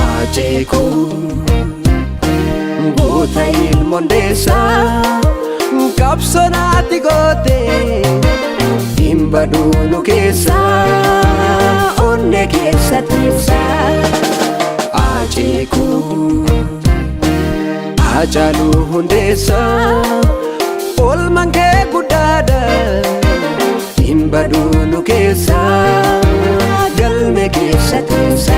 Aceekuu goota ilmoondeessaa qabsoonaatti goote hin baduunu keessa onne keessa teessa. Aceekuu Hacaaluu Hundeessaa oolmaan kee guddaadha hin baduunu keessa galme keessa teessa.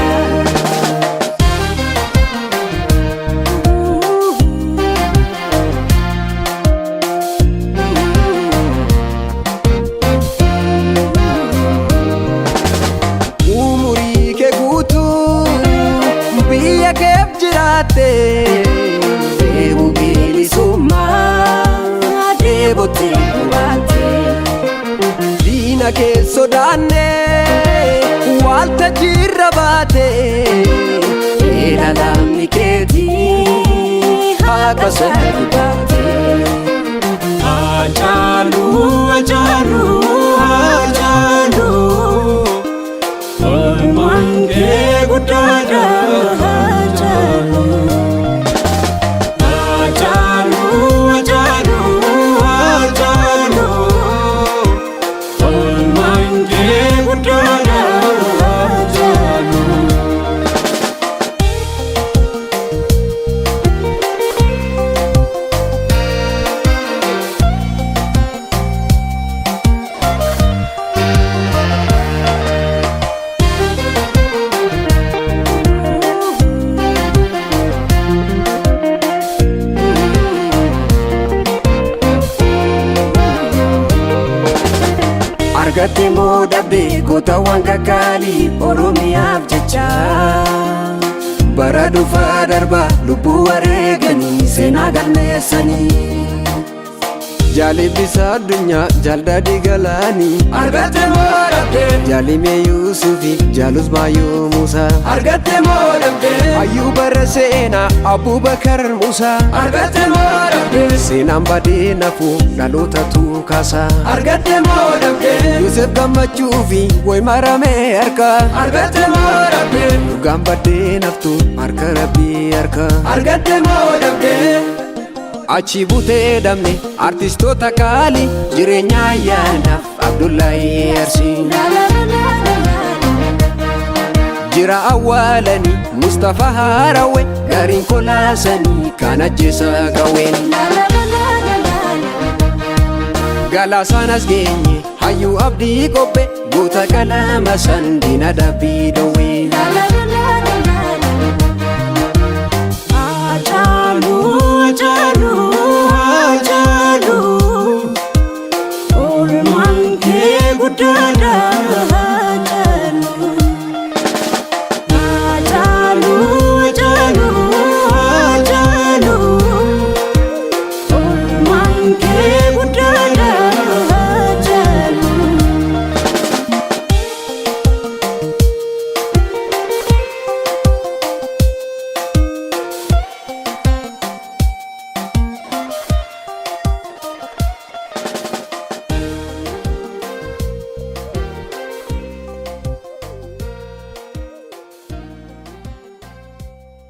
Umurii kee guutuu biyya keef jiraatte deemu bilisummaa dheebottee baatte diina kee sodaanne waltajjiirra baate ilaalaamni keetii haqa sana baate. Hacaaluu, Hacaaluu, Hacaaluu, oolmaan kee guddaadha. Hacaaluu, Hacaaluu, Hacaaluu, Hacaaluu, oolmaan kee guddaadha. Hacaaluu. Argatte moo dhabde gootawwan kakkaalii Oromiyaaf jecha bara dhufaa darba lubbuu wareeganii seenaa galmeessanii. Jaalibbisaa addunyaa jaaldadii galaanii Argatte moo dhabde jaalimee Yuusufi jaalus baay'oo Musaa argatte moo dhabde Hayyuu bara seenaa Abubakar Musaa argatte moo dhabde seenaan badee nafu dhalootatu kaasaa. Argatte moo dhabde Yusuf gammachuu fi way maramee harka argatte moo dhabde dhugaan baddee naftu harka rabbii harka argatte moo dhabde achi butee dhabne artistoota qaali jireenya ayyaanaaf Abdullahi Arsii jira awwaalanii Mustafa Harawe gariin kolaasanii kan ajjeesa qawween Galaasaan as geenye hayyuu abdii qophee goota qalama san diina dabbii dhowwee.